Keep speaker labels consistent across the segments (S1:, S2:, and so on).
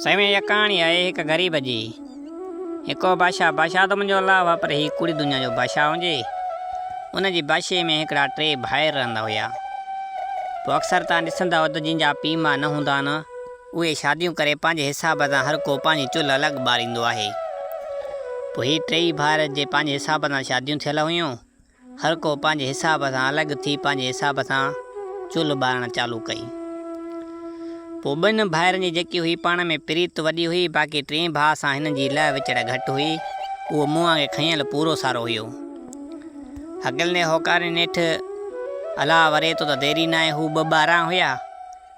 S1: سائين اها ڪهاڻي آهي هڪ غريب جي. هڪ هو بادشاهه، بادشاهه ته منهنجو الله هو پر هي ڪوڙي دنيا جو بادشاهه هجي. ان جي بادشاهي ۾ هڪڙا ٽي ڀائر رهندا هيا. پوء اڪثر توهان ڏسندا هو ته جن جا پيء ماء نه هوندا آهن اهي شاديون ڪري پنهنجي حساب سان هر ڪو پنهنجي چلهه الڳ ٻاريندو آهي. پوء هي ٽيئي ڀائر جي پنهنجي حساب سان شاديون ٿيل هيون. هر ڪو پنهنجي حساب سان الڳ ٿي پنهنجي حساب سان چلهه ٻارڻ چالو ڪئي. پوء ٻن ڀائرن جي جيڪي هئي پاڻ ۾ پريت وڏي هئي باقي ٽئين ڀاء سان هنن جي لهه وچڙ گهٽ هئي اهو مون وانگي کنيل پورو سارو هيو. هڪلندي هوڪاري نيٺ الله وري ٿو ته ديري ناهي هو ٻه ٻارهن هيا.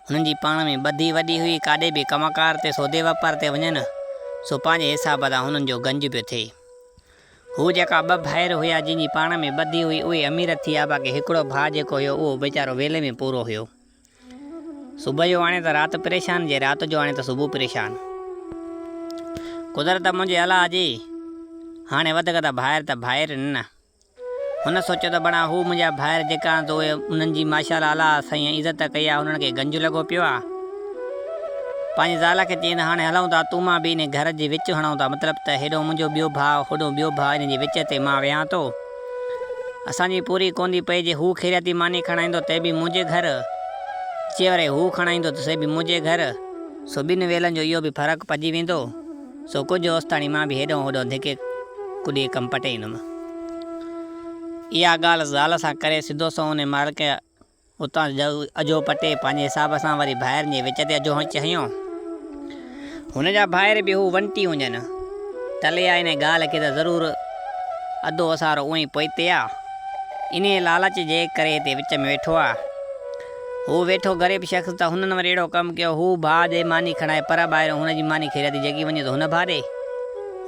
S1: هنن جي پاڻ ۾ ٻڌي وڏي هئي ڪاڏي به ڪم ڪار تي سودي واپار تي وڃن سو پنهنجي حساب سان هنن جو گنج پيو ٿئي. هو جيڪا ٻه ڀائر هيا جن جي پاڻ ۾ ٻڌي هئي اهي امير ٿي ويا باقي هڪڙو ڀاء جيڪو هيو اهو ويچارو ويلي ۾ پورو هيو. صبح جو آڻي ته رات پريشان جي رات جو آڻي ته صبح پريشان. قدرت منهنجي الله جي هاڻي وڌڪ ته ڀائر ته ڀائر نه. هن سوچيو ته بڻا هو منهنجا ڀائر جيڪا آهن سو اهي انهن جي ماشاء الله الله سائين عزت ڪئي آهي انهن کي گنج لڳو پيو آهي. پنهنجي زال کي چيائين ته هاڻي هلون ٿا تون مان به انهي گهر جي وچ هڻون ٿا مطلب ته هيڏو منهنجو ٻيو ڀاء هوڏو ٻيو ڀاء انهي جي وچ تي مان ويهان ٿو. اسان جي پوري ڪوندي پئي جي هو خيرياتي ماني کڻائيندو ته به منهنجي گهر جي وري هو کڻائيندو ته سي به منهنجي گهر سو ٻن ويلن جو اهو به فرق پئجي ويندو. سو ڪجهه اوستاڻي مان به هيڏانهن هوڏانهن ڌڪي ڪڏي ڪم پٽي ايندم. اها ڳالهه زال سان ڪري سڌو سنئون انهي مالڪ اتان اجهو پٽي پنهنجي حساب سان وري ڀائرن جي وچ تي اجهو هنيو. هن جا ڀائر به هو ونٽي هجن. ٽلي آ انهي ڳالهه کي ته ضرور اڌو اسارو اونئين ئي پوئتي آ. انهيء لالچ جي ڪري هتي وچ ۾ ويٺو آ. هو ويٺو غريب شخص ته هنن وري اهڙو ڪم ڪيو، هو ڀاء ڏي ماني کڻائي پرهه ٻاهريون هن جي ماني خيراتي جيڪي وڃي ته هن ڀاء ڏي،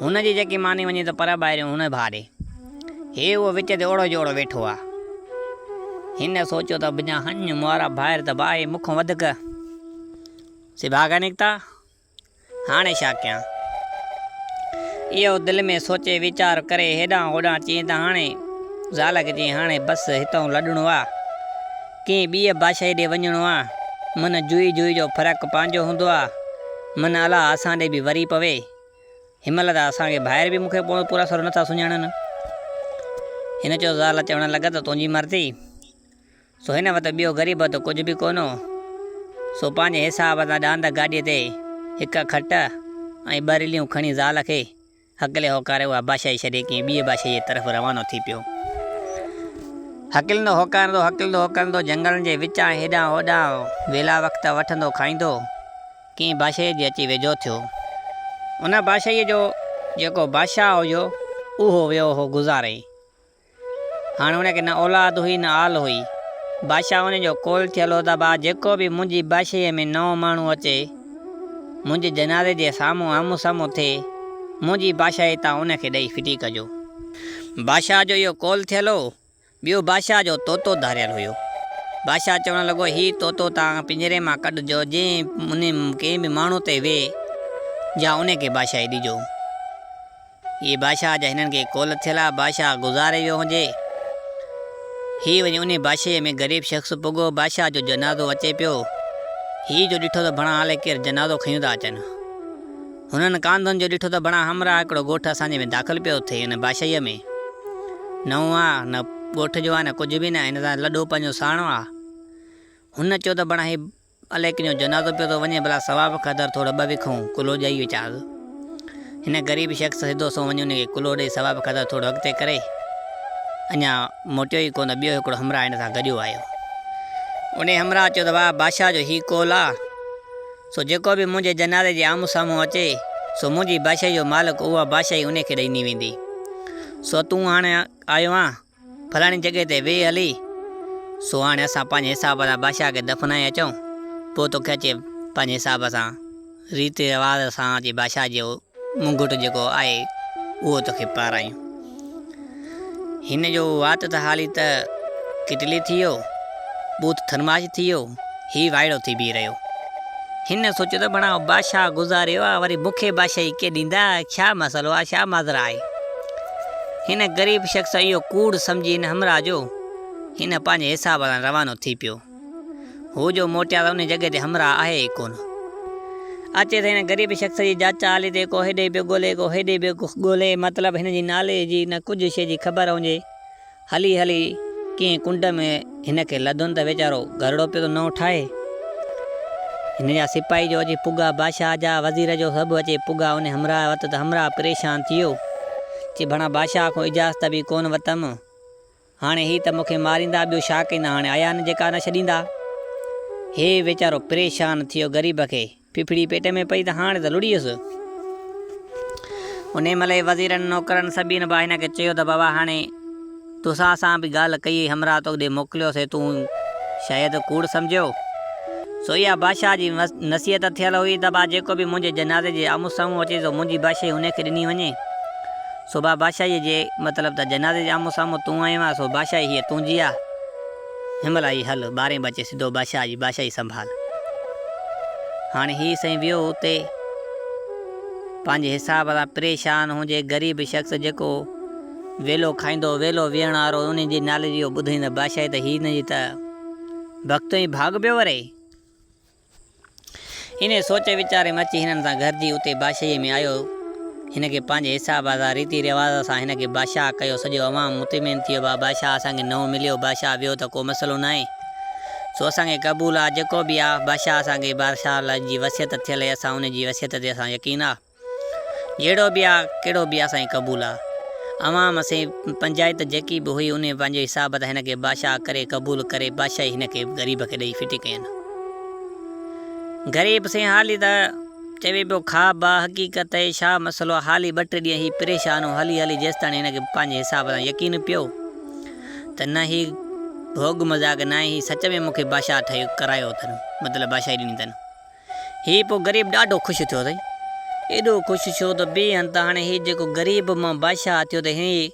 S1: هن جي جيڪي ماني وڃي ته پرهه ٻاهريون هن ڀاء ڏي. هي اهو وچ تي اوڙو جو اوڙو ويٺو آ. هن سوچيو ته بنا هڃ مئارا ڀائر ته به آهي مون کان وڌڪ سڀاڳا نڪتا. هاڻي ڇا ڪيان؟ اهو دل ۾ سوچي ويچار ڪري هيڏانهن هوڏانهن چيائين ته هاڻي زال کي چيائين هاڻي بس هتئون لڏڻو آ. ڪنهن ٻيء بادشاهي ڏي وڃڻو آ. من جوئي جوئي جو فرق پنهنجو هوندو آ. من الله اسان ڏي به وري پوي. هن مهل ته اسان کي ڀائر به مون کي پورا سورو نٿا سڃاڻن. هن چيو زال چوڻ لڳس ته تنهنجي مرضي. سو هن وٽ ٻيو غريب ته ڪجهه به ڪونه هو، سو پنهنجي حساب سان ڏاند گاڏيء تي هڪ کٽ ۽ ٻه رليون کڻي زال کي هڪلي هوڪاري اها بادشاهي ڇڏي ڪنهن ٻيء بادشاهيء جي طرف روانو ٿي پيو. هڪلندو هوڪارندو، هڪلندو هوڪارندو، جهنگلن جي وچان هيڏانهن هوڏانهن ويلا وقت وٺندو کائيندو، ڪنهن بادشاهيء جي اچي ويجهو ٿيو. ان بادشاهيء جو جيڪو بادشاهه هيو، اهو ويو هو گذاري. هاڻ هن کي نه اولاد هئي نه آل هئي. بادشاهه ان جو قول ٿيل هو ته ڀاء جيڪو به منهنجي بادشاهيء ۾ نئون ماڻهو اچي، منهنجي جنازي جي سامهون آمهون سامهون ٿئي، منهنجي بادشاهي تان ان کي ڏئي ڦٽي ڪجو. بادشاهه جو اهو قول ٿيل هو. ٻيو بادشاهه جو طوطو ڌاريل هيو. بادشاهه چوڻ لڳو، هي طوطو تان پڃري مان ڪڍجو، جنهن ان ڪنهن به ماڻهو تي ويهي جا ان کي بادشاهي ڏجو. اهي بادشاهه جا هنن کي قول ٿيل آ، بادشاهه گذاري ويو هجي. هي وڃي انهي بادشاهيء ۾ غريب شخص پڳو، بادشاهه جو جنازو اچي پيو. هي جو ڏٺو ته ڀڻا هالي ڪير جنازو کنيون ٿا اچن. هنن ڪانڌن جو ڏٺو ته ڀڻا همراهه هڪڙو ڳوٺ اسان جي ۾ داخل پيو ٿئي ان بادشاهيء ۾. نئون آ، نه ڳوٺ جو آ نه ڪجهه به نه، هن سان لڏو پنهنجو ساڻو آ. هن چيو ته ڀڻا هي الائي ڪنهن جو جنازو پيو ٿو وڃي ڀلا ثواب خاطر ٿورو ٻه وکون ڪلهو ڏئي وچاز. هن غريب شخص سڌو سنئون وڃي ان کي ڪلهو ڏئي ثواب خاطر ٿورو اڳتي ڪري اڃا موٽيو ئي ڪونه ٻيو هڪڙو همراهه هن سان گڏيو آيو. انهي همراهه چيو ته واهه بادشاهه جو هي قول آ سو جيڪو به منهنجي جنازي جي آمهون سامهون اچي سو منهنجي بادشاهي جو مالڪ اها بادشاهي انهي کي ڏني ويندي سو تون هاڻي آيو آن. فلاڻي جڳهه تي ويهه هلي، سو هاڻي اسان پنهنجي حساب سان بادشاهه کي دفنائي اچون، پوء توکي اچي پنهنجي حساب سان ريت رواج سان اچي بادشاهه جو منگهٽ جيڪو آهي اهو توکي پارايون. هن جو وات ته حالي ته ڪٽلي ٿي ويو، ٻوٿ ٿرماش ٿي ويو، هي وائڙو ٿي بيهي رهيو. هن سوچيو ته ڀڻا بادشاهه گذاريو آ، وري مون کي بادشاهي ڪيئن ڏيندا، ڇا مسئلو آ، ڇا ماجرا آهي. هن غريب شخص اهو ڪوڙ سمجهي هن همراهه جو هن پنهنجي حساب سان روانو ٿي پيو. هو جو موٽيا ته انهي جڳهه تي همراهه آهي ئي ڪونه. اچي ته هن غريب شخص جي جاچ هلي ٿي، ڪو هيڏي پيو ڳولي، ڪو هيڏي پيو ڳولي، مطلب هن جي نالي جي نه ڪجهه شيء جي خبر هجي. هلي هلي ڪنهن ڪنڊ ۾ هن کي لڌن ته ويچارو گهرڙو پيو ٿو نئون ٺاهي. هن جا سپاهي جو اچي پڳا، بادشاهه جا وزير جو سڀ اچي پڳا ان همراهه وٽ ته همراهه پريشان ٿي ويو. چي ڀڻا بادشاهه کان اجازت به ڪونه ورتم. هاڻي هي ته مون کي ماريندا ٻيو ڇا ڪندا هاڻي آيا نه جيڪا نه ڇڏيندا. هي ويچارو پريشان ٿي ويو غريب کي. ڦڦڙي پيٽ ۾ پئي ته هاڻ ته لڙي ويس. انهيء مهل ئي وزيرن، نوڪرن سڀني به هن کي چيو ته بابا هاڻي توسان اسان به ڳالهه ڪئي هئي، همراهه تو ڏي موڪليوسين، تون شايد ڪوڙ سمجهيو. سو اها بادشاهه جي نصيحت ٿيل هئي ته با جيڪو به منهنجي جنازي جي آمهون سامهون اچي سو منهنجي بادشاهي انهيء کي ڏني وڃي. سو با بادشاهيء جي مطلب ته جنازي جي آمهون سامهون تون آيو آهين، سو بادشاهي هيء تنهنجي آ. هن مهل آئي هل، ٻارهين بجي سڌو بادشاهه جي بادشاهي سنڀال. هاڻي هي سائين ويو اتي پنهنجي حساب سان پريشان هجي غريب شخص جيڪو ويلو کائيندو ويلو ويهڻ وارو انهي جي نالي جي اهو ٻڌئين ته بادشاهي ته هي هن جي ته بخت ۽ ڀاڳ پيو وري. انهيء سوچ ويچار ۾ اچي هنن سان گهرجي اتي بادشاهيء ۾ آيو. هن کي پنهنجي حساب سان ريتي رواج سان هن کي بادشاهه ڪيو. سڄو عوام مطمئن ٿي ويو. ڀاء بادشاهه اسان کي نئون مليو. بادشاهه ويو ته ڪو مسئلو ناهي. سو اسان کي قبول آ. جيڪو به آ بادشاهه اسان کي بادشاهه جي وصيت ٿيل هئي اسان ان جي وصيت تي اسان يقين آ. جهڙو به آ ڪهڙو به آ سائين قبول آ. عوام سين پنجائت جيڪي به هئي انهي پنهنجي حساب تان هن کي بادشاهه ڪري قبول ڪري بادشاهي هن کي غريب کي ڏئي ڦٽي ڪين. غريب سين حالي ته چوي پيو خواب آ حقيقت اهي ڇا مسئلو آ حالي ٻه ٽي ڏينهن هي پريشان هو هلي هلي جيستاڻي هن کي پنهنجي حساب سان يقين پيو ته نه هي ڀوڳ مذاق ناهي هي سچ ۾ مون کي بادشاهه ٺهيو ڪرايو اٿن مطلب بادشاهي ڏني اٿن. هي پوء غريب ڏاڍو خوش ٿيو سائين. ايڏو خوش ٿيو ته بي انت هاڻي هي جيڪو غريب مان بادشاهه ٿيو ته هي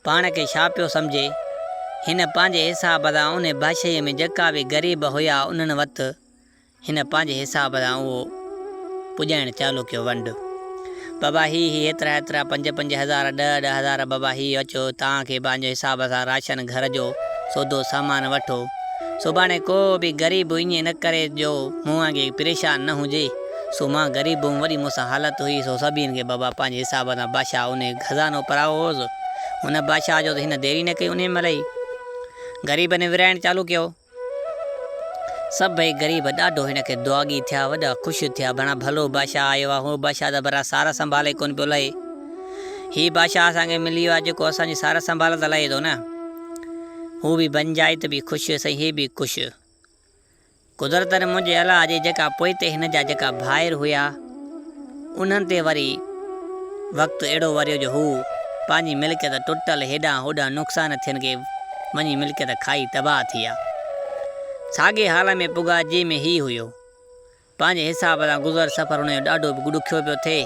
S1: پاڻ کي ڇا پيو سمجهي. هن پنهنجي حساب سان انهي بادشاهيء ۾ جيڪا به غريب هيا انهن وت هن پنهنجي حساب سان اهو پڄائڻ چالو ڪيو ونڊ. بابا هي هي هيترا هيترا پنج پنج هزار ڏهه ڏهه هزار بابا هي اچو توهان کي پنهنجي حساب سان راشن گهر جو سودو سامان وٺو. سڀاڻي ڪو به غريب ائين نه ڪري جو مون وانگي پريشان نه هجي. سو مان غريب هئم وڏي مون سان حالت هئي سو سڀين کي بابا پنهنجي حساب سان بادشاهه انهي خزانو پرايو هوس. هن بادشاهه جو ته هن ديري نه ڪئي انهي مهل ئي غريبن ورهائڻ چالو ڪيو. سڀئي غريب ڏاڍو هن کي دعاڳي ٿيا وڏا خوش ٿيا ڀڻا ڀلو بادشاهه آيو آ هو بادشاهه ته ڀلا سار سنڀال ئي ڪونه پيو لهي. هي بادشاهه اسان کي ملي ويو آ جيڪو اسان جي سار سنڀال ته لهي ٿو نه. هو به بنجائت به خوش سائين هي به خوش. قدرتن منهنجي الله جي جيڪا پوئتي هن جا جيڪا ڀائر هيا انهن تي وري وقت اهڙو وريو جو هو پنهنجي ملڪيت ٽٽل هيڏانهن هوڏانهن نقصان ٿين کي وڃي ملڪيت کائي تباهه ٿي ويا. ساڳي حال ۾ پڳا جنهن ۾ هي هيو. پنهنجي حساب سان گذر سفر هن جو ڏاڍو به ڏکيو پيو ٿئي.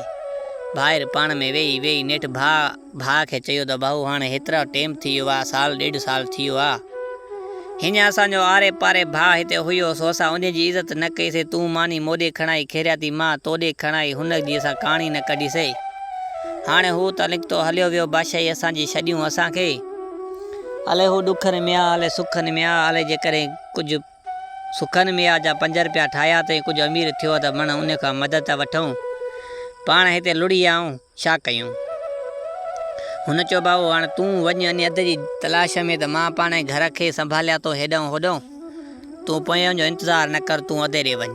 S1: ڀائر پاڻ ۾ ويهي ويهي نيٺ ڀاء ڀاء کي چيو ته ڀائو هاڻي هيترو ٽيم ٿي ويو آ، سال ڏيڍ سال ٿي ويو آ. هينئر اسان جو آري پاري ڀاء هتي هيو سو اسان انهي جي عزت نه ڪئي سي، تون ماني موڏي کڻائي خيرياتي مان توڏي کڻائي هن جي اسان ڪاڻي نه ڪڍي سي. هاڻي هو ته نڪتو هليو ويو بادشاهي اسان جي ڇڏيون اسان کي. الائي هو ڏکن ۾ آ الائي سکن ۾ آ الائي جيڪڏهن ڪجهه. سکن ۾ آ جا پنج رپيا ٺاهيا اٿئي ڪجهه امير ٿيو ته مڻ ان کان مدد وٺون. پاڻ هتي لڙي آئون ڇا ڪيون. هن چيو ڀائو هاڻ تون وڃ ان اڌ جي تلاش ۾ ته مان پاڻهي گهر کي سنڀاليان ٿو هيڏانهن هوڏانهن. تون پويان جو انتظار نه ڪر تون اڌي ڏي وڃ.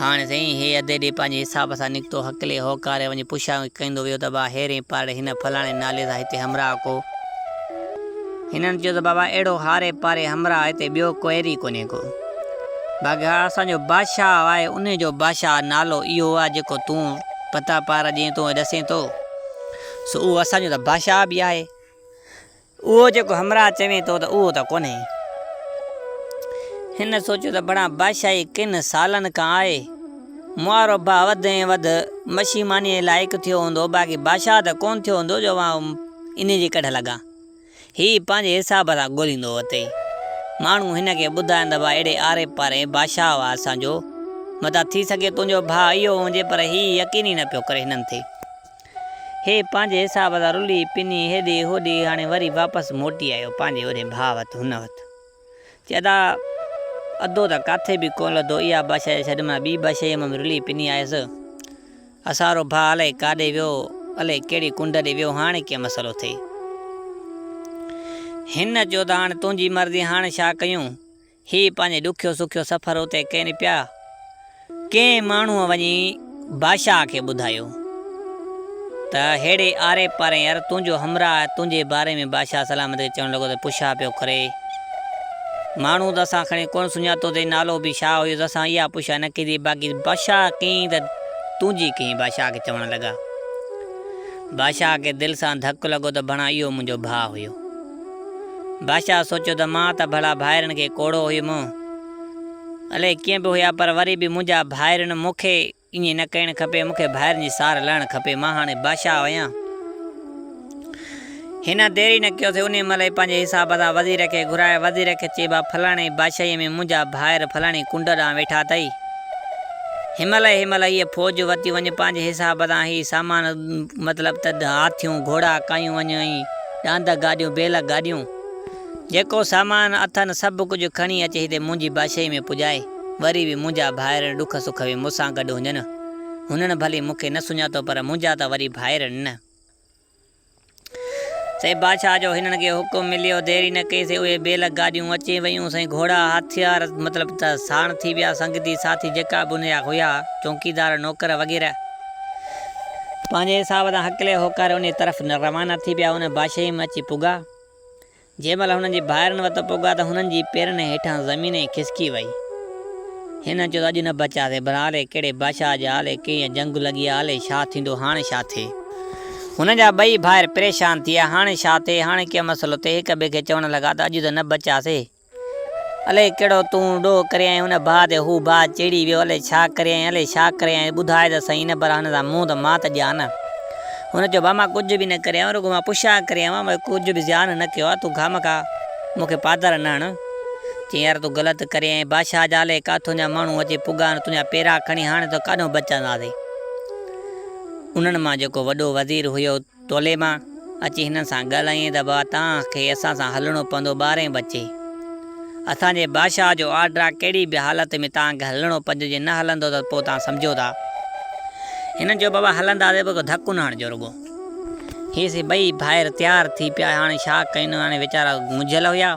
S1: هاڻ سائين هي اڌي ڏي پنهنجي حساب سان نڪتو هڪلي هوڪاري وڃي پڇا ڪندو ويو ته ڀاء هيرين پاڙي هن فلاڻي نالي سان هتي همراهه ڪو هنن چيو ته بابا اهڙو هاري پاري همراهه هتي ٻيو ڪوئر ئي ڪونهي ڪو. باقي ها اسان جو بادشاهه آهي انهي جو بادشاهه نالو اهو آهي جيڪو تون پتا پار ڏين ٿو ۽ ڏسين ٿو سو اهو اسان جو ته بادشاهه به آهي. اهو جيڪو همراهه چوين ٿو ته اهو ته ڪونهي. هن سوچيو ته بڻا بادشاهي ڪن سالن کان آهي. مئارو ڀاء وڌ ۽ وڌ مشي مانيء جي لائق ٿيو هوندو باقي بادشاهه ته ڪونه ٿيو هوندو جو مان انهيء جي ڪڍ لڳان. هي پنهنجي حساب سان ڳوليندو وتي. ماڻهو هن کي ٻڌائين ته ڀاء اهڙي آري پاري بادشاهه آ اسان جو. متان ٿي سگهي تنهنجو ڀاء اهو هجي پر هي يقين ئي نه پيو ڪري هنن تي. هي پنهنجي حساب سان رلي پني هيڏي هوڏي هاڻي وري واپس موٽي آيو پنهنجي اوڏي ڀاء وٽ هن وٽ. چي ادا! اڌو ته ڪاٿي به ڪونه لڌو، اها بادشاهي ڇڏ مان ٻي بادشاهيء مان به رلي پني آيس. اسان رو ڀاء الائي ڪاڏي ويو، الائي ڪهڙي ڪنڊ ڏي ويو، هاڻي ڪيئن مسئلو ٿئي؟ هن چيو ته هاڻي تنهنجي مرضي، هاڻي ڇا ڪيون؟ هي پنهنجي ڏکيو سکيو سفر اتي ڪين پيا. ڪنهن ماڻهوء وڃي بادشاهه کي ٻڌايو ته ههڙي آري پاري يار تنهنجو همراهه تنهنجي باري ۾ بادشاهه سلامت کي چوڻ لڳو ته پڇا پيو ڪري. ماڻهو ته اسان کڻي ڪونه سڃاتو اٿئي، نالو به ڇا هيس، اسان اها پڇا نه ڪئي اٿئي، باقي بادشاهه ڪيائين ته تنهنجي ڪيائين. بادشاهه کي چوڻ لڳا. بادشاهه کي دل سان ڌڪ لڳو ته ڀڻا اهو منهنجو ڀاء هيو. بادشاهه سوچيو ته مان ته ڀلا ڀائرن کي ڪوڙو هيم، الائي ڪيئن به هيا پر وري به منهنجا ڀائرن مون کي ائين نه ڪرڻ کپي، مون کي ڀائرن جي سار لهڻ کپي، مان هاڻي بادشاهه آهيان. هن دير ئي نه ڪيو ٿي، انهيء مهل ئي پنهنجي حساب سان وزير کي گهرائي، وزير کي چئي، ڀاء فلاڻي بادشاهيء ۾ منهنجا ڀائر فلاڻي ڪنڊ ڏانهن ويٺا اٿئي. هنمهل ئي هنمهل هيء فوج وتي وڃ، پنهنجي حساب سان هي سامان مطلب ته هاٿيون، گهوڙا، ڪاهيون وڃ ۽ ڏاند گاڏيون، بيل گاڏيون. جيڪو سامان اٿن سڀ ڪجهه کڻي اچ هتي منهنجي بادشاهي ۾ پڄائي. وري به منهنجا ڀائر ڏک سک ۾ مون سان گڏ هجن. هنن ڀلي مون کي نه سڃاتو پر منهنجا ته وري ڀائر نه. سائين بادشاهه جو هنن کي حڪم مليو، دير ئي نه ڪئي سي اهي بيل گاڏيون اچي ويون. سائين گهوڙا هٿيار مطلب ته ساڻ ٿي ويا. سنگتي ساٿي جيڪا به ان جا هيا، چونڪيدار، نوڪر وغيره. پنهنجي حساب سان هڪلي هوڪاري انهي طرف روانا ٿي پيا. ان بادشاهي ۾ اچي پڳا. جنهن مهل هنن جي ڀائرن وٽ پڳا ته هنن جي پيرن هيٺان زمين ئي کسڪي وئي. هنن چيو ته اڄ نه بچياسين، ڀلا الائي ڪهڙي بادشاهه جي الائي ڪيئن جنگ لڳي آ، الائي ڇا ٿيندو، هاڻي ڇا ٿئي؟ هنن جا ٻئي ڀائر پريشان ٿي ويا، هاڻي ڇا ٿئي، هاڻي ڪيئن مسئلو ٿئي، هڪ ٻئي کي چوڻ لڳا ته اڄ ته نه بچياسين. الائي ڪهڙو تون ڏوهه ڪريائين هن ڀاء تي، هو ڀاء چڙي ويو، الائي ڇا ڪريائين، الائي ڇا ڪريائين، ٻڌاء ته سهي نه، پر هن سان منهن ته مان ته ڏيان نه. هن چيو، ڀاء مان ڪجهه به نه ڪريائين، رڳو مان پڇا ڪريائين، مان ڪجهه به زيان نه ڪيو آهي، تون خامخواه مون کي پادر نه هڻ. چيائين، يار تون غلط ڪريائين، بادشاهه جا الائي ڪاٿون جا ماڻهو اچي پڳا آهن، تنهنجا پيرا کڻي هاڻي ته ڪاڏهون بچنداسين. انهن مان جيڪو وڏو وزير هيو، ٽولي مان اچي هنن سان ڳالهايائين ته بابا توهان کي اسان سان هلڻو پوندو ٻارهين بجي اسان جي بادشاهه جو آرڊر آ ڪهڙي به حالت ۾ توهان کي هلڻو پوندو جي نه هلندو ته پوء توهان سمجهو ٿا. هنن چيو بابا هلنداسين پر ڪو ڌڪ نه هڻجو رڳو. هي سي ٻئي ڀائر تيار ٿي پيا هاڻي ڇا ڪين هاڻي ويچارا منجهيل هيا.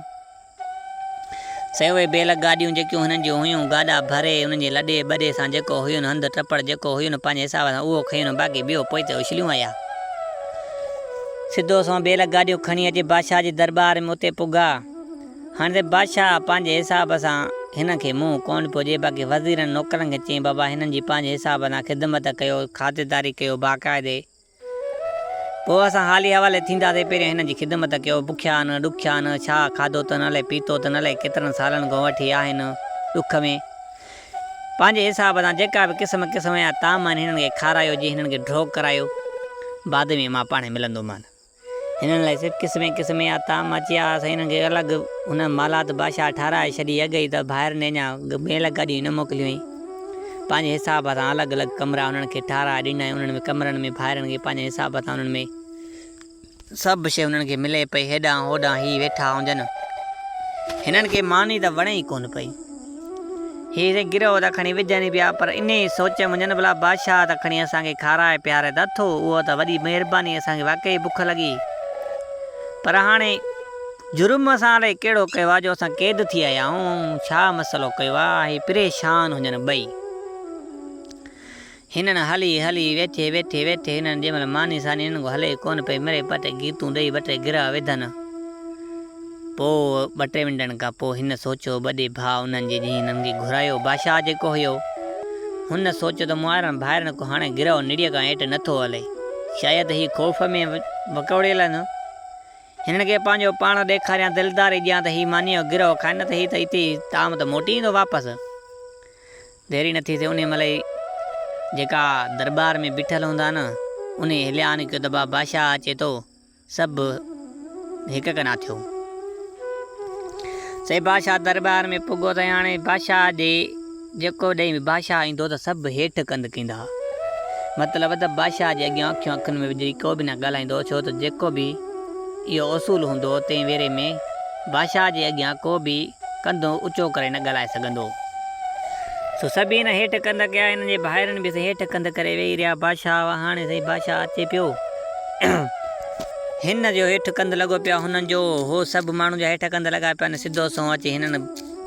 S1: سي اهي بيل گاڏيون جيڪيون هنن جون هيون، گاڏا ڀري، انهن جي لڏي ٻڏي سان جيڪو هين، هنڌ ٽپڙ جيڪو هين، پنهنجي حساب سان اهو کنيون، باقي ٻيو پوئتي اڇليون آيا. سڌو سنئون بيل گاڏيون کڻي اچي بادشاهه جي درٻار ۾ اتي پڳا. هاڻي ته بادشاهه پنهنجي حساب سان هنن کي منهن ڪونه پيو ڏئي، باقي وزيرن نوڪرن کي چيائين، بابا هنن جي پنهنجي حساب سان خدمت ڪيو، خاطرداري ڪيو، باقاعدي. پوء اسان حالي حوالي ٿينداسين، پهريان هنن جي خدمت ڪيو، بکيا آهن، ڏکيا آهن، ڇا کاڌو اٿن، الائي پيتو اٿن، الائي ڪيترن سالن کان وٺي آهن ڏک ۾. پنهنجي حساب سان جيڪا به قسم قسم جا طعام آهن هنن کي کارايو، جي هنن کي ڍو ڪرايو، بعد ۾ مان پاڻهي ملندومان. هنن لاء صرف قسمين قسمين جا طعام اچيا، سائين هنن کي الڳ هن مالات بادشاهه ٺهرائي ڇڏي، اڳ ئي ته ڀائرن اڃا ميل گاڏيون ئي نه موڪليون هئي. پنهنجي حساب سان الڳ الڳ ڪمرا انهن کي ٺاهرائي ڏنا ۽ انهن ۾ ڪمرن ۾ ڀائرن کي پنهنجي حساب سان انهن ۾ سڀ شيء انهن کي ملي پئي. هيڏانهن هوڏانهن هي ويٺا هجن. هنن کي ماني ته وڻي ئي ڪونه پئي. هي سائين گرهه ته کڻي وجهن ئي پيا پر انهيء سوچ ۾ هجن ڀلا بادشاهه ته کڻي اسان کي کارائي پياري ته اٿو اهو ته وڏي مهرباني اسان کي واقعي بک لڳي پر هاڻي جرم اسان الائي ڪهڙو ڪيو آ جو اسان قيد ٿي آيا آهيون، ڇا مسئلو ڪيو آ، هي پريشان هجن ٻئي. هنن هلي هلي ويٺي ويٺي ويٺي هنن جنهن مهل ماني ساني هنن کان هلي ڪونه پئي مري ٻه ٽي گيتون ڏئي ٻه ٽي گرهه وڌن. پوء ٻه ٽي منٽن کان پوء هن سوچيو وڏي ڀاء انهن جي جنهن هنن کي گهرايو بادشاهه جيڪو هيو. هن سوچيو ته مون ڀائرن کان هاڻي گرهه نڙيء کان هيٺ نٿو هلي. شايد هي خوف ۾ وڪوڙيل آهن. هنن کي پنهنجو پاڻ ڏيکاريان، دلداري ڏيان ته هي مانيء جو گرهه کائن نه ته هي ته اتي ئي طعام ته موٽي ايندو واپس. دير ئي نه ٿي ٿئي انهيء مهل ئي جيڪا درٻار ۾ بيٺل هوندا نه، انهيء هليان ڪيو ته بابا بادشاهه اچي ٿو، سڀ هڪ ڪنا ٿيو. سائين بادشاهه درٻار ۾ پڳو ته هاڻي بادشاهه جي جيڪو ڏئي به بادشاهه ايندو ته سڀ هيٺ ڪنڌ ڪيندا ها. مطلب ته بادشاهه جي اڳيان اکيون اکين ۾ وجهي ڪو به نه ڳالهائيندو هو ڇو ته جيڪو به اهو اصول هوندو هو تنهن ويري ۾ بادشاهه جي اڳيان ڪو به ڪنڌ اوچو ڪري نه ڳالهائي سگهندو. سو سڀيئي هن هيٺ ڪنڌ ڪيا، هنن جي ڀائرن به سائين هيٺ ڪنڌ ڪري ويهي رهيا. بادشاهه هاڻي سائين بادشاهه اچي پيو. هن جو هيٺ ڪنڌ لڳو پيو آهي، هنن جو هو سڀ ماڻهن جا هيٺ ڪنڌ لڳا پيا آهن. سڌو سنئون اچي هنن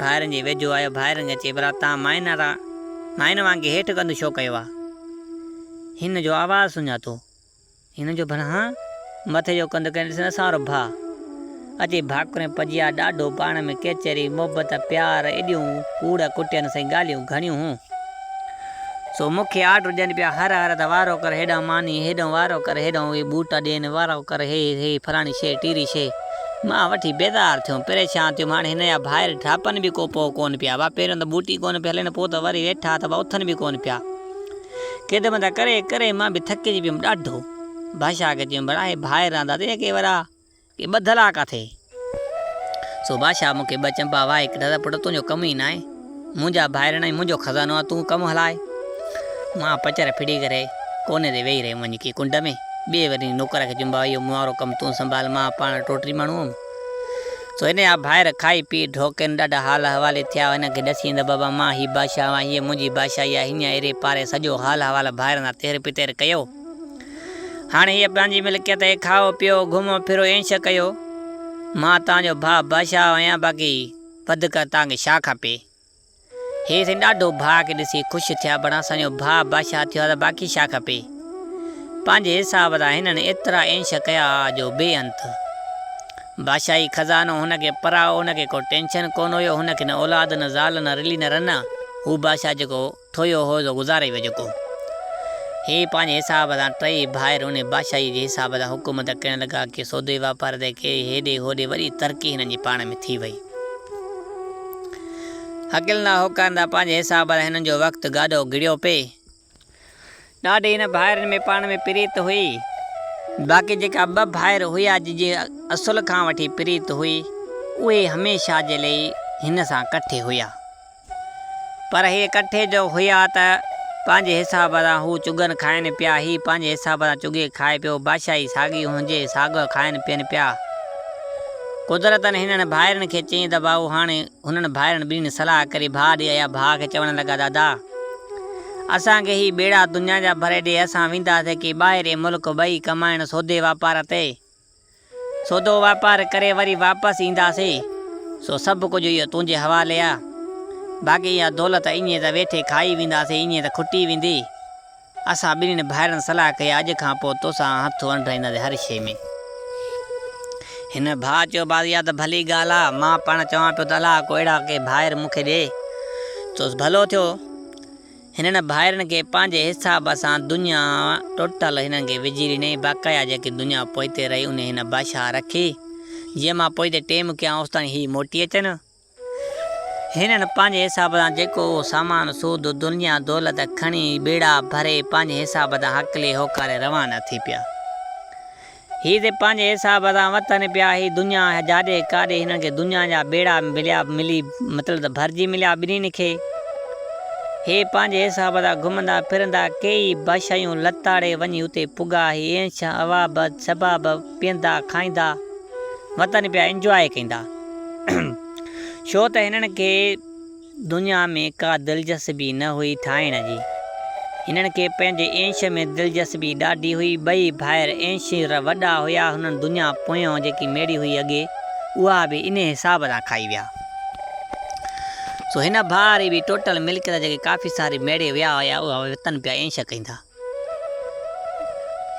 S1: ڀائرن جي ويجهو آيو. ڀائرن کي چئي ڀلا توهان ماين وانگي هيٺ ڪنڌ ڇو ڪيو آهي؟ هن جو آواز سڃاتو. هن جو ڀلا هان مٿي جو ڪنڌ ڪري ڏسين اسان وارو ڀاء اچي ڀاڪرين پڄيا ڏاڍو پاڻ ۾ ڪيچري محبت پيار ايڏيون ڪوڙ ڪٽين سائين ڳالهيون گهڻيون هون سو مون کي آرڊر ڏين پيا هر هر ته وارو ڪر هيڏانهن ماني هيڏانهن وارو ڪر هيڏانهن اهي بوٽ ڏين وارو ڪر هي هي فلاڻي شيء ٽيري شيء مان وٺي بيزار ٿيم پريشان ٿيم هاڻي هن جا ڀائر ڍاپن به ڪو پوء ڪونه پيا ڀا پهريون ته بوٽ ئي ڪونه پيا هلين پوء ته وري ويٺا ته ڀا اٿن به ڪونه پيا. خدمت ڪري ڪري مان به ٿڪجي پيم ڏاڍو. بادشاهه کي چيم ڀلا هي ڀائر رهندا ته ڪي ورا ڪي ٻڌل آ ڪاٿي. سو بادشاهه مون کي ٻه چنبا وائي ڪڍيا ته پٽ تنهنجو ڪم ئي ناهي. منهنجا ڀائر آهن ۽ منهنجو خزانو آ تون ڪم هلاء. مان پچر ڦڙي ڪري ڪوني تي ويهي رهيم وڃي ڪي ڪنڊ ۾. ٻئي وري نوڪر کي چيم ڀاء اهو مون وارو ڪم تون سنڀال مان پاڻ ٽوٽري ماڻهو هئم. سو هن جا ڀائر کائي پي ڍوڪين ڏاڍا حال حوالي ٿيا. هن کي ڏسين ته بابا مان هي بادشاهه آهيان، هيء منهنجي بادشاهي آهي. هينئن ايري پاري سڄو حال حوال ڀائرن سان تير پتير ڪيو. هاڻي هيء پنهنجي ملڪيت آهي، کائو پيئو، گهمو ڦرو، عيش ڪيو. مان توهان جو ڀاء بادشاهه آهيان، باقي وڌڪ توهان کي ڇا کپي؟ هي سائين ڏاڍو ڀاء کي ڏسي خوش ٿيا بڻا اسان جو ڀاء بادشاهه ٿيو آهي ته باقي ڇا کپي. پنهنجي حساب سان هنن ايترا عيش ڪيا جو بي انت. بادشاهي خزانو هن کي پرائو هن کي ڪو ٽينشن ڪونه هيو هن کي نه اولاد نه زال نه رلي نه رن هو بادشاهه جيڪو ٺوهيو هو سو گذاري ويو جيڪو هي پنهنجي حساب سان ٽئي ڀائر انهي بادشاهي جي حساب سان حڪومت ڪرڻ لڳا ڪي سودي واپار تي ڪي هيڏي هوڏي وڏي ترقي هنن جي پاڻ ۾ ٿي وئي. هڪلندا هوڪارندا پنهنجي حساب سان هنن جو وقت گاڏو گڙيو پئي. ڏاڍي هن ڀائرن ۾ پاڻ ۾ پريت هئي. باقي جيڪا ٻه ڀائر هيا جن جي اصل کان وٺي پريت هئي، اهي هميشه جي لئي هن سان ڪٺي هيا. پر هي ڪٺي جو هيا ته پنهنجي حساب سان هو چڳن کائن پيا، هي پنهنجي حساب سان چڳي کائي پيو، بادشاهي ساڳي هجي، ساڳيو کائن پين پيا. قدرتن هنن ڀائرن کي چيائين ته ڀائو هاڻي هنن ڀائرن ٻنهين صلاح ڪري ڀاء ڏي آيا، ڀاء کي چوڻ لڳا دادا! اسان کي هي ٻيڙا دنيا جا ڀري ڏي، اسان وينداسين ڪي ٻاهرين ملڪ ٻئي ڪمائڻ سودي واپار تي. سودو واپار ڪري وري واپس اينداسين، سو سڀ ڪجهه اهو تنهنجي حوالي آ. باقي اها دولت ائين ته ويٺي کائي وينداسين، ائين ته کٽي ويندي. اسان ٻنهين ڀائرن صلاح ڪئي اڄ کان پوء توسان هٿ ونڊرائينداسين هر شيء ۾. هن ڀاء چيو باز اها ته ڀلي ڳالهه آ، مان پاڻ چوان پيو ته الله ڪو اهڙا ڪي ڀائر مون کي ڏي. سو ڀلو ٿيو. هنن ڀائرن کي پنهنجي حساب سان دنيا ٽوٽل هنن کي وجهي ڏني، باقايا جيڪي دنيا پوئتي رهي انهي هن بادشاهه رکي، جيئن مان پوئتي ٽيم ڪيان اوستائين هي موٽي اچن. هنن پنهنجي حساب سان جيڪو اهو سامان سود دنيا دولت کڻي ٻيڙا ڀري پنهنجي حساب سان هڪلي هوڪاري روانا ٿي پيا. هي ته پنهنجي حساب سان وتن پيا، هي دنيا جاڏي ڪاڏي هنن کي دنيا جا ٻيڙا مليا ملي مطلب ته ڀرجي مليا ٻنهين کي. هي پنهنجي حساب سان گهمندا ڦرندا ڪيئي بادشاهيون لتاڙي وڃي اتي پڳا، هي عيش عواب شباب پيئندا کائيندا وتن پيا انجواء ڪيندا. ڇو ته هنن کي. دنيا ۾ ڪا دلچسپي نه هئي ٺاهڻ جي. هنن کي پنهنجي عيش ۾ دلچسپي ڏاڍي هئي. ٻئي ڀائر عيش وڏا هيا. هنن دنيا پويان جيڪي ميڙي هئي اڳي، اها به انهي حساب سان کائي ويا. سو هن ڀاء ري به ٽوٽل ملڪيت جيڪي ڪافي ساري ميڙي ويا هيا، اها وتن پيا عيش ڪيندا.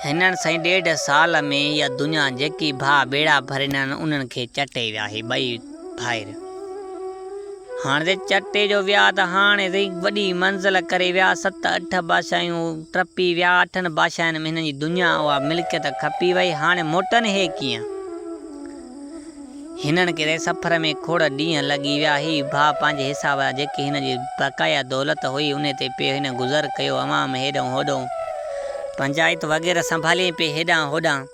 S1: هنن سائين ڏيڍ سال ۾ اها دنيا جيڪي ڀاء ٻيڙا ڀرينن انهن کي چٽي ويا هي ٻئي ڀائر. هاڻ تي چٽي جو ويا ته هاڻي سائين وڏي منزل ڪري ويا ست اٺ بادشاهيون ٽپي ويا اٺن بادشاهين ۾ هنن جي دنيا اها ملڪيت کپي وئي هاڻي موٽن هي ڪيئن؟ هنن کي ته سفر ۾ کوڙ ڏينهن لڳي ويا. هي ڀاء پنهنجي حساب سان جيڪي هن جي بقايا دولت هئي، انهي تي پئي هن گذر ڪيو. عوام هيڏانهن هوڏانهن پنچائت وغيره سنڀاليائين پئي هيڏانهن هوڏانهن.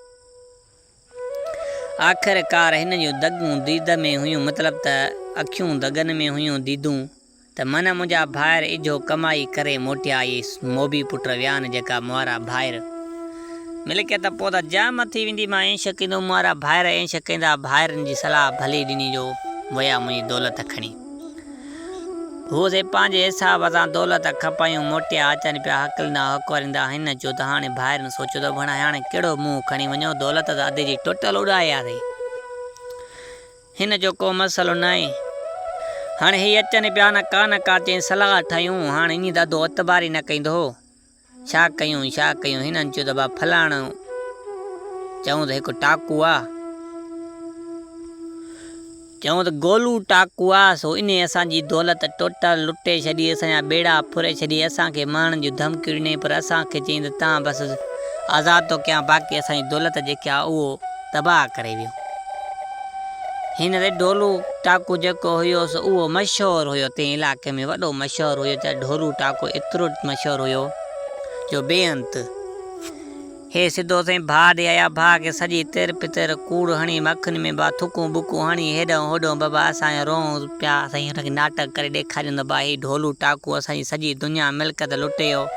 S1: آخرڪار هن جون دڳون ديد ۾ هيون، مطلب ته اکيون دڳن ۾ هيون، ديدون. ته من منهنجا ڀائر اجهو ڪمائي ڪري موٽيا اهي موڀي پٽ ويان جيڪا مئارا ڀائر ملڪيت پوء ته جام ٿي ويندي مان عيش ڪندو مئارا ڀائر عيش ڪندا ڀائرن جي صلاح ڀلي ڏني جو ويا منهنجي دولت کڻي. هو سي پنهنجي حساب سان دولت کپايون موٽيا اچن پيا هڪلندا هوڪاريندا. هن چيو ته هاڻي ڀائرن سوچيو ته ڀڻا هاڻي ڪهڙو منهن کڻي وڃون دولت ته ادي جي ٽوٽل اڏائي آسي. هن جو ڪو مسئلو ناهي. هاڻي هي اچن پيا نه ڪا نه ڪا چئين صلاح ٺاهيون. هاڻي ائين ته ادو اعتبار ئي نه ڪندو هو. ڇا ڪيون ڇا ڪيون هنن چيو ته با فلاڻو چئون ته هڪ ٽاڪو آ. چئون ته گولو ٽاڪو آ سو انهي اسان جي دولت ٽوٽل لٽي ڇڏي اسان جا ٻيڙا ڦري ڇڏي اسان کي ماڻهن جون ڌمڪيون ڏنائين پر اسان کي چيائين ته تان بس آزاد ٿو ڪيان باقي اسان جي دولت جيڪي آ اهو تباهه ڪري ويو. هن تي ڍولو ٽاڪو جيڪو هيو سو اهو مشهور هيو تنهن علائقي ۾ وڏو مشهور هيو ته ڍولو ٽاڪو ايترو مشهور هيو جو بي انت. هي سڌو سائين ڀاء ڏي آيا ڀاء کي سڄي تر پتر ڪوڙ هڻي مکن ۾ با ٿڪون ٻڪون هڻي هيڏانهن هوڏانهن بابا اسان جا رونهون پيا سائين هن کي ناٽڪ ڪري ڏيکاريون ته با هي ڍولو ٽاڪو اسان جي سڄي دنيا ملڪيت لٽي ويو.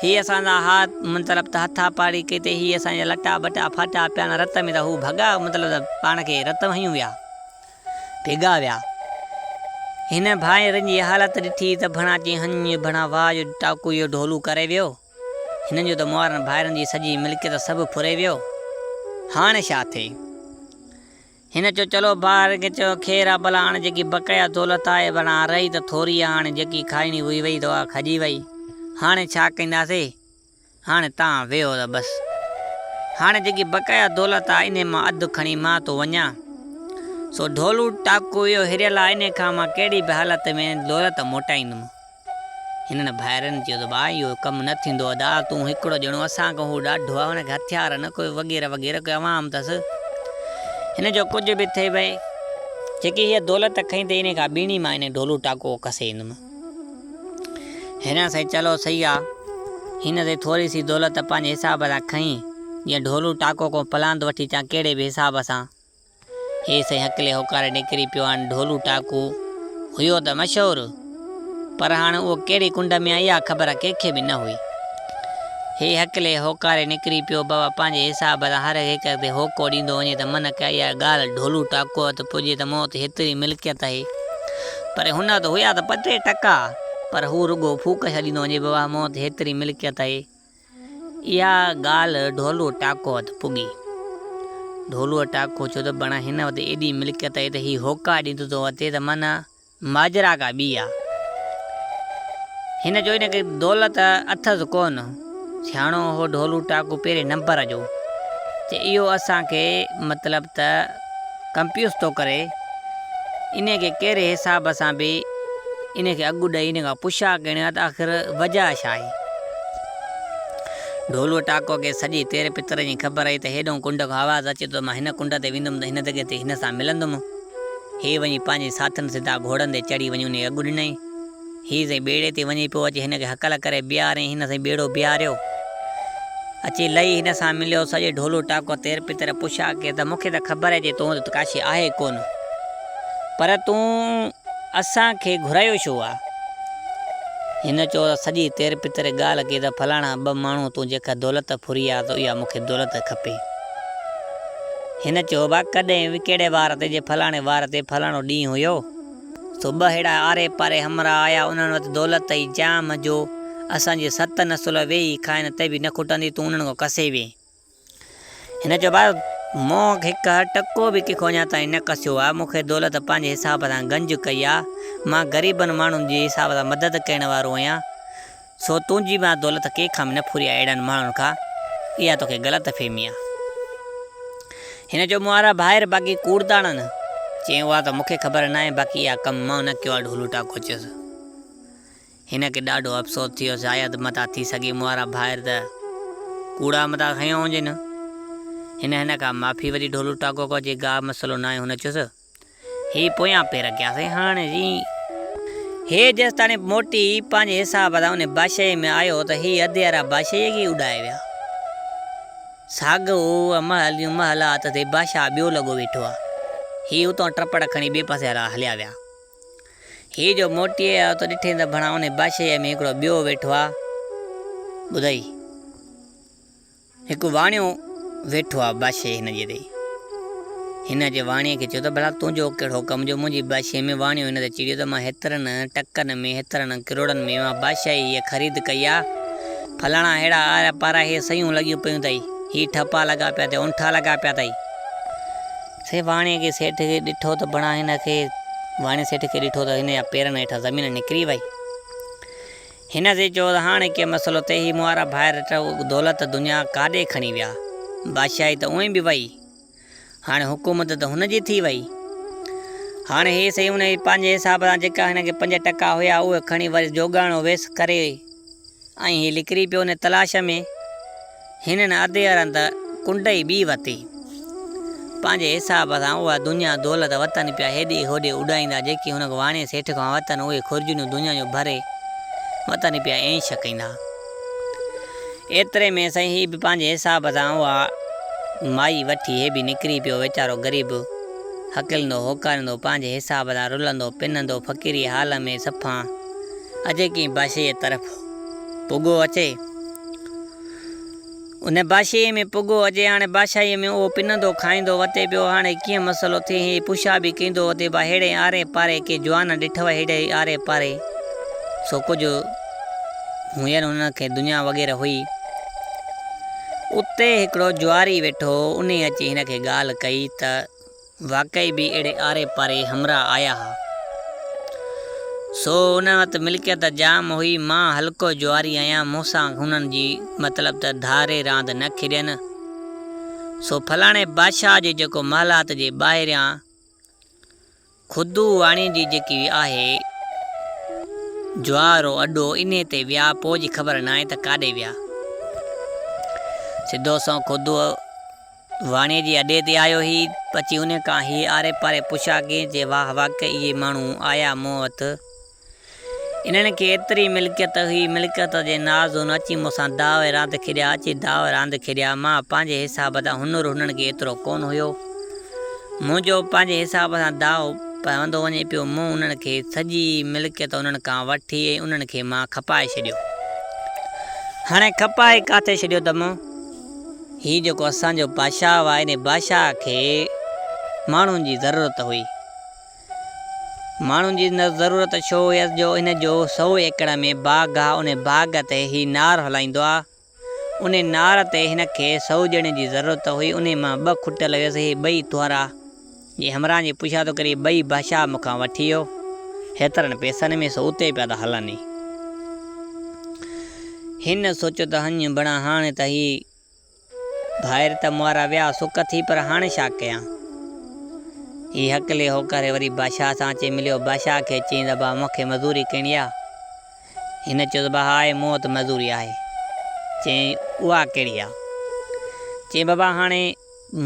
S1: هي اسان سان ها مطلب ته هٿا پاڙي ڪئي ته هي اسان جا لٽا ٻٽا ڦاٽا پيا نه رت ۾ ته هو ڀڳا مطلب ته پاڻ کي رت هنيون ويا ڀڳا ويا. هن ڀائرن جي حالت ڏٺي ته ڀڻا چئي هڃ ڀڻا واهه جو ٽاڪو اهو ڍولو ڪري ويو. هنن جو ته مئارن ڀائرن جي سڄي ملڪيت سڀ ڦري ويو. هاڻ ڇا ٿئي؟ هن چيو، چلو ڀائر کي چيو، خير آ ڀلا هاڻي جيڪي بقايا دولت آهي ڀلا رهي ته ٿوري آ هاڻي جيڪي کائڻي هئي وئي ته اها کڄي وئي هاڻي ڇا ڪنداسي هاڻي تان ويهو ته بس هاڻي جيڪي بقايا دولت آ انهي مان اڌ کڻي مان ٿو وڃان سو ڍولو ٽاڪو اهو هريل آ انهي کان مان ڪهڙي به حالت ۾ دولت موٽائيندم. هنن ڀائرن چيو ته ڀاء اهو ڪم نه ٿيندو ادا تون هڪڙو ڄڻو اسان کان هو ڏاڍو آهي هن کي هٿيار نه ڪوئي وغيره وغيره ڪوئي عوام اٿس هن جو ڪجهه به ٿئي ڀئي جيڪي هيء دولت کنئي اٿئي انهي کان ٻيڻي مان انهي ڍولو ٽاڪو کسي ايندم. هن سائين چلو صحيح آ هن سائين ٿوري سي دولت پنهنجي حساب سان کنئي جيئن ڍولو ٽاڪو کان پلاند وٺي چان ڪهڙي به حساب سان. هي سائين هڪلي هوڪاري نڪري پيو. هاڻي ڍولو ٽاڪو هيو ته مشهور، پر هاڻي اهو ڪهڙي ڪنڊ ۾ آهي، اها خبر ڪنهن کي به نه هئي. هي هڪلي هوڪاري نڪري پيو. بابا پنهنجي حساب سان هر هڪ تي هوڪو ڏيندو وڃي ته من ڪا اها ڳالهه ڍولو ٽاڪو وٽ پڄي ته مون وٽ هيتري ملڪيت آهي. پر هن وٽ هيا ته ٻه ٽي ٽڪا، پر هو رڳو ڦوڪ ڇڏيندو وڃي بابا مون وٽ هيتري ملڪيت آهي. اها ڳالهه ڍولوء ٽاڪو وٽ پڳي. ڍولوء ٽاڪو چيو ته بڻا هن وٽ ايڏي ملڪيت آهي ته هي هوڪا ڏيندو ٿو وتي ته معنيٰ ماجرا ڪا ٻي آ. هن چيو هن کي دولت اٿس ڪونه. سياڻو هو ڍولو ٽاڪو پهرين نمبر جو. چي اهو اسان کي مطلب ته ڪمپيوز ٿو ڪري. انهي کي ڪهڙي حساب سان به انهي کي اڳ ڏئي انهي کان پڇا ڪرڻي آهي ته آخر وجهه ڇا آهي. ڍولوء ٽاڪوء کي سڄي تير پتر جي خبر هئي ته هيڏهون ڪنڊ کان آواز اچي ٿو ته مان هن ڪنڊ تي ويندم ته هن جڳهه تي هن سان ملندم. هي وڃي پنهنجي ساٿين سڌا گهوڙن تي چڙهي وڃي انهي کي اڳ ڏنائين. هي سائين ٻيڙي تي وڃي پيو اچي هن کي هڪل ڪري بيهاريائين هن سائين ٻيڙو بيهاريو اچي لهي هن سان مليو سڄي ڍولو ٽاڪو تير پتر پڇا ڪئي ته مون کي ته خبر آهي جي تون وٽ ڪاشي آهي ڪونه پر تون اسان کي گهرايو ڇو آ هن چيو ته سڄي تير پتر ڳالهه ڪئي ته فلاڻا ٻه ماڻهو تون جيڪا دولت ڦري آ ته اها مون کي دولت کپي هن چيو با ڪڏهن به ڪهڙي وار تي جي فلاڻي وار تي فلاڻو ڏينهن هيو سو ٻه ههڙا آري پاري همراهه آيا، انهن وٽ دولت هئي جام جو اسان جي ست نسل ويهي کائن ته به نه کٽندي، تون انهن کان کسي وئين. هن چيو، ڀاء مون هڪ ٽڪو به ڪنهن کان اڃا تائين نه کسيو آهي، مون کي دولت پنهنجي حساب سان گنج ڪئي آهي، مان غريبن ماڻهن جي حساب سان مدد ڪرڻ وارو آهيان، سو تنهنجي مان دولت ڪنهن کان به نه ڦري آهي اهڙن ماڻهن کان، اها توکي غلط فهمي آهي. هن چيو مون وارا ڀائر باقي ڪوڙداڻن. چيائين اها ته مون کي خبر ناهي باقي اها ڪم مان نه ڪيو آهي ڍولو ٽاڪو چيس. هن کي ڏاڍو افسوس ٿيو شايد متان ٿي سگهي مون وارا ڀائر ته ڪوڙا متان کنيو هجين. هن هن کان معافي وري ڍولو ٽاڪو کان چي گاهه مسئلو ناهي هن چيس. هي پويان پير ڪياسين هاڻ جي. هي جيستاڻي موٽي پنهنجي حساب سان انهي بادشاهيء ۾ آيو ته هي اڌيارا بادشاهيء کي ئي اڏائي ويا. ساڳيو اهو محل جون محلات تي بادشاهه ٻيو لڳو ويٺو آ. هي اتان ٽپڙ کڻي ٻئي پاسي هليا ويا. هي جو موٽي آيو ته ڏٺئين ته ڀڻا انهي بادشاهيء ۾ هڪڙو ٻيو ويٺو آ. ٻڌئي. هڪ واڻيو ويٺو آ بادشاهي هن جي تي. هن اچي واڻيي کي چيو ته ڀلا تنهنجو ڪهڙو ڪم جو منهنجي بادشاهيء ۾ واڻيو هن تي چڙيو ته مان هيترن ٽڪن ۾ هيترن ڪروڙن ۾ مان بادشاهي هيء خريد ڪئي آ. فلاڻا ههڙا آرا پارا هي سيون لڳيون پيون اٿئي، هي ٺپا لڳا پيا اٿئي، اونٺا لڳا پيا اٿئي. سي واڻيي کي سيٺ کي ڏٺو ته بڻا هن کي واڻيي سيٺ کي ڏٺو ته هن جا پيرن هيٺان زمين نڪري وئي. هن سي چيو ته هاڻي ڪي مسئلو ٿئي هي مون وارا ڀائر دولت دنيا ڪاڏي کڻي ويا. بادشاهي ته اونئين به وئي. هاڻي حڪومت ته هن جي ٿي وئي. هاڻي هي سهي ان پنهنجي حساب سان جيڪا هن کي 5 ٽڪا هيا اهي کڻي وري جوڳاڻو ويس ڪري ۽ هي نڪري پيو ان تلاش ۾. هنن اڌيئرن ته ڪنڊ ئي ٻي وتي. پنهنجي حساب سان اها دنيا دولت وطن پيا هيڏي هوڏي اڏائيندا جيڪي هن واڻي سيٺ کان وتن اهي خرجنيون دنيا جون ڀري وطن پيا عيش ڪيندا. ايتري ۾ سائين هي به پنهنجي حساب سان اها مائي وٺي هي به نڪري پيو ويچارو غريب هڪلندو هوڪاريندو پنهنجي حساب سان رلندو پنندو فقيري حال ۾ صفا اچي ڪنهن بادشاهيء طرف پڳو اچي. ان بادشاهيء ۾ پڳو اچي هاڻي بادشاهيء ۾ اهو پنندو کائيندو وتي پيو هاڻي ڪيئن مسئلو ٿئي هي پڇا به ڪيندو وتي با هيڙي آري پاري ڪي جوان ڏٺو هيڙي آري پاري سو ڪجهه هئن انهن کي دنيا وغيره هئي. اتي هڪڙو جواري ويٺو هو، انهي اچي هن کي ڳالهه ڪئي ته واقعي به اهڙي آري پاري همراهه آيا ها. سو انهن وٽ ملڪيت جام هئي، مان هلڪو جواري آهيان، مون سان هنن جي مطلب ته ڌاري راند نه کيڏين. سو فلاڻي بادشاهه جي جيڪو محلات جي ٻاهريان خدو واڻي جي جيڪي آهي جوارو اڏو انهي تي ويا پوء جي خبر ناهي ته ڪاڏي ويا. سڌو سنئون خدو واڻي جي اڏي تي آيو هي اچي انهي کان هي آري پاري پڇا ڪئي چي واهه واقعي اهي ماڻهو آيا مون وت انهن کي ايتري ملڪيت هئي، ملڪيت جي ناز هن اچي مون سان داء ۽ راند کيڏيا، اچي داء ۽ راند کيڏيا. مان پنهنجي حساب تان هنر هنن کي ايترو ڪونه هيو. منهنجو پنهنجي حساب سان داء پوندو وڃي پيو. مون انهن کي سڄي ملڪيت انهن کان وٺي ۽ انهن کي مان کپائي ڇڏيو. هاڻي کپائي ڪاٿي ڇڏيو ته مون؟ هي جيڪو اسان جو بادشاهه آهي، انهي بادشاهه کي ماڻهن جي ضرورت هئي. ماڻهن جي ضرورت ڇو هيس جو هن جو سئو ايڪڙ ۾ باغ آ ان باغ تي هي نار هلائيندو آ ان نار تي هن کي سئو ڄڻي جي ضرورت هئي انهي مان ٻه کٽل هيس هي ٻئي تورا جي همراهن جي پڇا ٿو ڪري ٻئي بادشاهه مون کان وٺي ويو هيترن پئسن ۾ سو اتي پيا ٿا هلن ئي هن سوچيو ته هڃ بڻا هاڻي ته هي ڀائر ته مئارا ويا، سڪ ٿي پر هاڻي ڇا ڪيان؟ هي هڪلي هوڪاري وري بادشاهه سان اچي مليو. بادشاهه کي چيائين ته ابا مون کي مزوري ڪرڻي آ. هن چيو ته ابا ها آهي مون وٽ مزوري آهي. چيائين اها ڪهڙي آ؟ چيائين بابا هاڻي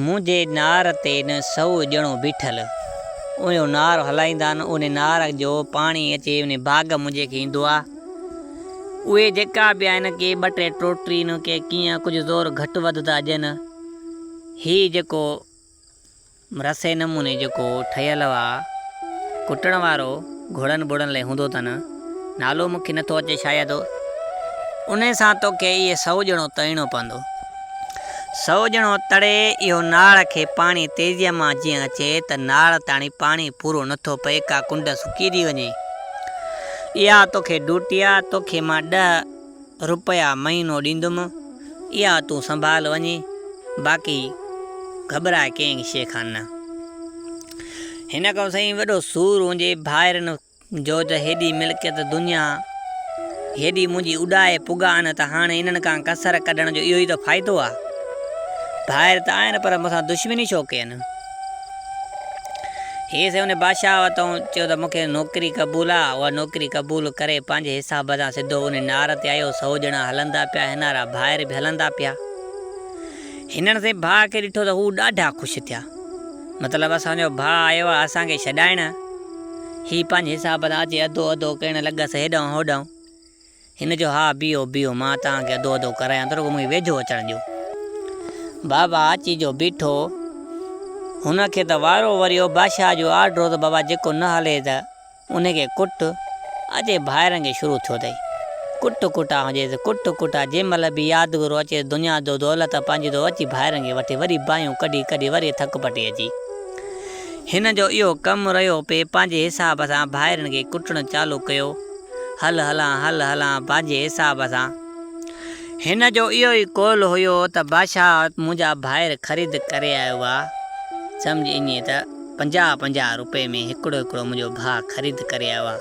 S1: منهنجي نار تي نه سئو ڄڻو بيٺل اهو نار هلائيندا آهن ان نار جو پاڻي اچي ان باغ منهنجي کي ايندو آ. اهي جيڪا به آهن ڪي ٻه ٽي ٽوٽرين ڪي ڪيئن ڪجهه زور گهٽ وڌ ٿا ڏين. هي جيڪو رسي نموني جيڪو ٺهيل آ ڪٽڻ وارو گهوڙن ٻوڙن لئي هوندو اٿن نالو مون کي نٿو اچي شايد انهي سان توکي اهي سئو ڄڻو تڙڻو پوندو. سئو ڄڻو تڙي اهو ناڙ کي پاڻي تيزيء مان جيئن اچي ته ناڙ تاڻي پاڻي پورو نٿو پئي ڪا ڪنڊ سڪي ٿي وڃي. اها توکي ڊوٽي آ، توکي مان ڏهه رپيا مهينو ڏيندم، اها تون سنڀال وڃي، باقي گهٻراء ڪنهن شيء کان نه. هن کان سائين وڏو سور هجي ڀائرن جو ته هيڏي ملڪيت دنيا هيڏي منهنجي اڏائي پڳا آهن ته هاڻي انهن کان ڪسر ڪڍڻ جو اهو ئي ته فائدو آ. ڀائر ته آهن پر مون سان دشمني ڇو ڪين؟ هي سي ان بادشاهه وٽان چيو ته مون کي نوڪري قبول آ. اها نوڪري قبول ڪري پنهنجي حساب سان سڌو ان نار تي آيو. سئو ڄڻا هلندا پيا، هنارا ڀائر به هلندا پيا. هنن سي ڀاء کي ڏٺو ته هو ڏاڍا خوش ٿيا. مطلب اسان جو ڀاء آيو آ اسان کي ڇڏائڻ. هي پنهنجي حساب سان اچي اڌو اڌو ڪرڻ لڳس هيڏانهن هوڏانهن. هن چيو، ها بيهو بيهو، مان توهان کي اڌو اڌو ڪرايان ٿو، رڳو مون کي ويجهو اچڻ ڏيو. بابا اچي جو بيٺو. هن کي ته وارو وريو، بادشاهه جو آرڊر هو ته بابا جيڪو نه هلي ته ان کي ڪٽ. اچي ڀائرن کي شروع ٿيو اٿئي. ڪٽ ڪٽا هجيس، ڪٽ ڪٽا، جنهن مهل به يادگيرو اچيس دنيا جو دولت پنهنجي ٿو اچي ڀائرن کي وٺي وري باهيون ڪڍي ڪڍي وري ٿڪ پٽي اچي. هن جو اهو ڪم رهيو پئي پنهنجي حساب سان ڀائرن کي ڪٽڻ چالو ڪيو. هل هلان هل هلان پنهنجي حساب سان. هن جو اهو ئي قول هيو ته بادشاهه منهنجا ڀائر خريد ڪري آيو آ، سمجهه ائين ته پنجاهه پنجاهه روپئي ۾ هڪڙو هڪڙو منهنجو ڀاء خريد ڪري آيو آ.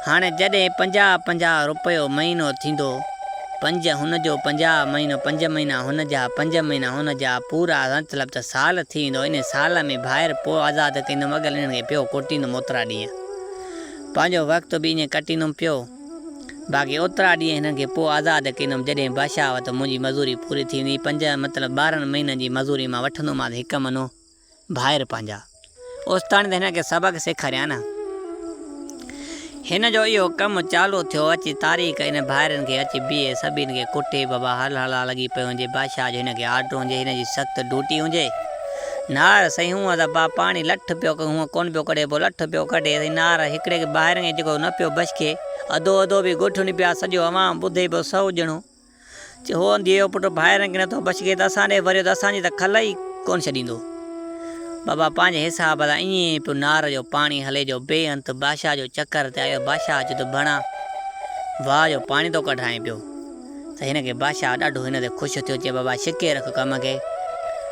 S1: هاڻي جڏهن پنجاهه پنجاهه روپيو مهينو ٿيندو، پنج هن جو 50 مهينو، پنج مهينا هن جا، پنج مهينا هن جا، پورا مطلب ته سال ٿي ويندو، انهي سال ۾ ڀائر پوء آزاد ڪندم، اڳل انهن کي پيو ڪوٽيندم اوترا ڏينهن. پنهنجو وقت به ائين ڪٽيندم پيو. باقي اوترا ڏينهن هنن کي پوء آزاد ڪندم جڏهن بادشاهه وٽ منهنجي مزوري پوري ٿي ويندي. پنج مطلب 12 مهينن جي مزوري مان وٺندومانس هڪ منو ڀائر پنهنجا. اوستاڻي ته هنن کي سبق سيکاريان نه. هن جو اهو ڪم چالو ٿيو اچي تاريخ ان ڀائرن کي اچي بيهي سڀين کي ڪٽي بابا هل هلا لڳي پيو هجي بادشاهه جو هن کي آرڊر هجي هن جي سخت ڊوٽي هجي. نار سائين هونء ته با پاڻي لٺ پيو هونء ڪونه پيو ڪڍي پوء لٺ پيو ڪڍي سائين نار هڪڙي کي ٻاهرين کي جيڪو نه پيو بشڪي اڌو اڌو به ڳوٺ پيا سڄو عوام ٻڌي پيو سئو ڄڻو چي هو انڌيء جو پٽ ڀائرن کي نٿو بشڪي ته اسان ڏي وريو ته اسان جي ته کل ئي ڪونه ڇڏيندو. بابا پنهنجي حساب سان ائين ئي پيو نار جو پاڻي هلي جو بي انت بادشاهه جو چڪر تي آيو بادشاهه چيو ته ڀڻا واهه جو پاڻي ٿو ڪڍرائين پيو. ته هن کي بادشاهه ڏاڍو هن تي خوش ٿيو، چي بابا ڇڪي رک ڪم کي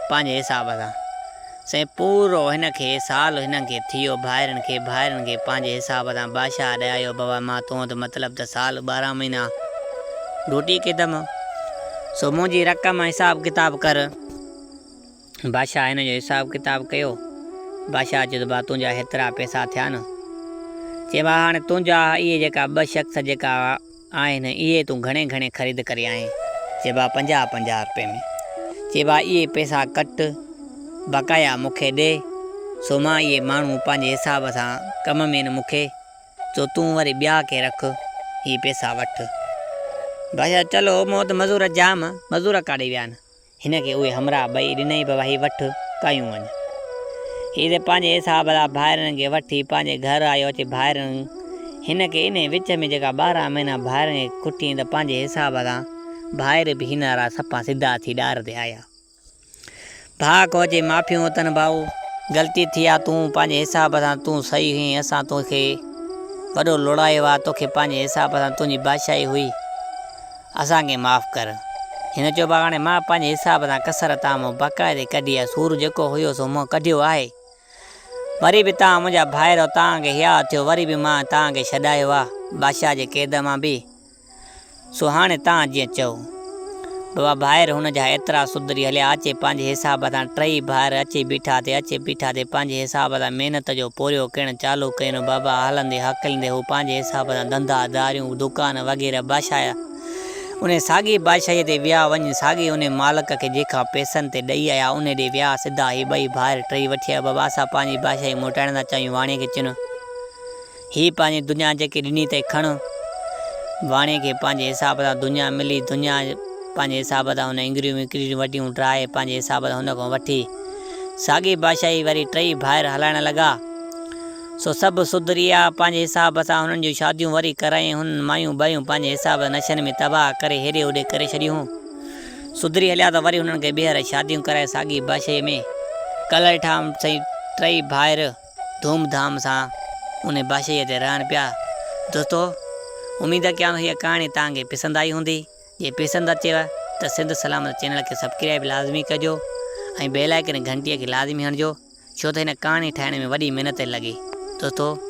S1: پنهنجي حساب سان. سائين پورو هن کي سال هنن کي ٿيو ڀائرن کي ڀائرن کي پنهنجي حساب سان بادشاهه ڏي آيو بابا مان تون ته مطلب ته سال 12 مهينا ڊوٽي ڪيدم سو منهنجي رقم حساب ڪتاب ڪر. بادشاهه هن جو حساب ڪتاب ڪيو. بادشاهه چيو ته ڀاء تنهنجا هيترا پئسا ٿيا نه. چي ڀاء هاڻي تنهنجا اهي جيڪا ٻه شخص جيڪا آهن اهي تون گهڻي گهڻي خريد ڪري آئين؟ چي ڀاء پنجاهه پنجاهه رپئي ۾. چي ڀاء اهي پئسا ڪٽ بقايا مون کي ڏي سو مان اهي ماڻهو پنهنجي حساب سان ڪم ۾ نه مون کي سو تون وري ٻيا ڪي رک هي پئسا وٺ. بادشاهه چلو مون وٽ مزور جام مزور ڪاڏي ويا آهن. هن کي اهي همراهه ٻئي ڏنائين بابا هي وٺ ڪايون وڃ. هي ته پنهنجي حساب سان ڀائرن کي وٺي پنهنجي گهر آيو اچي ڀائرن هن کي انهي وچ ۾ جيڪا 12 مهينا ڀائرن کي ڪٽيائين ته پنهنجي حساب سان ڀائر به هن وارا صفا سڌا ٿي ڏار تي آيا. ڀاء کان اچي معافيون وتن ڀائو غلطي ٿي آ تون پنهنجي حساب سان تون صحيح هئين اسان توکي وڏو لوڙايو آ توکي پنهنجي حساب سان تنهنجي بادشاهي هئي. اسان کي معاف ڪر. هن چيو، بابا هاڻي مان پنهنجي حساب سان ڪسر تان مون باقاعدي ڪڍي آهي، سور جيڪو هيو سو مون ڪڍيو آهي. وري به توهان منهنجا ڀائر آهيو، توهان کي حياء ٿيو، وري به مان توهان کي ڇڏايو آهي، بادشاهه جي قيد مان به. سو هاڻي توهان جيئن چئو. بابا ڀائر هن جا ايترا سڌري هليا، اچي پنهنجي حساب سان ٽئي ڀائر اچي بيٺا تي اچي بيٺا تي پنهنجي حساب سان محنت جو پورهيو ڪرڻ چالو ڪين. بابا هلندي هڪليندي هو پنهنجي حساب سان ڌنڌا ڌاريون، دڪان وغيره بادشاهه انهي ساڳي بادشاهيء تي ويا وڃي ساڳي انهي مالڪ کي جيڪا پئسن تي ڏئي آيا انهي ڏي ويا سڌا هي ٻئي ڀائر ٽئي وٺي آيا بابا اسان پنهنجي بادشاهي موٽائڻ ٿا چاهيون واڻيي کي چن هي پنهنجي دنيا جيڪي ڏني اٿئي کڻ. واڻيي کي پنهنجي حساب سان دنيا ملي دنيا پنهنجي حساب سان هن انگريون وڪريون وڍيون ڊاهي پنهنجي حساب سان هن کان وٺي ساڳي بادشاهي وري ٽئي ڀائر هلائڻ لڳا. سو سڀ سڌري آ، پنهنجي حساب سان هنن جون شاديون وري ڪرايائين، هنن مايون ٻايون پنهنجي حساب سان نشن ۾ تباهه ڪري هيڏي هوڏي ڪري ڇڏيون. سڌري هليا ته وري هنن کي ٻيهر شاديون ڪرائي ساڳي بادشاهيء ۾ ڪلهه ڏٺام سائين ٽئي ڀائر ڌوم ڌام سان انهي بادشاهيء تي رهن پيا. دوستو اميد ڪيان ٿو هيء ڪهاڻي توهان کي پسند آئي هوندي. جي پسند اچيو ته سنڌ سلامت چينل کي سبڪرائيب لازمي ڪجو ۽ بيل آئيڪن گهنٽيء کي لازمي هڻجو. ڇو ته هن ڪهاڻي ٺاهڻ ۾ وڏي محنت لڳي. دوستو!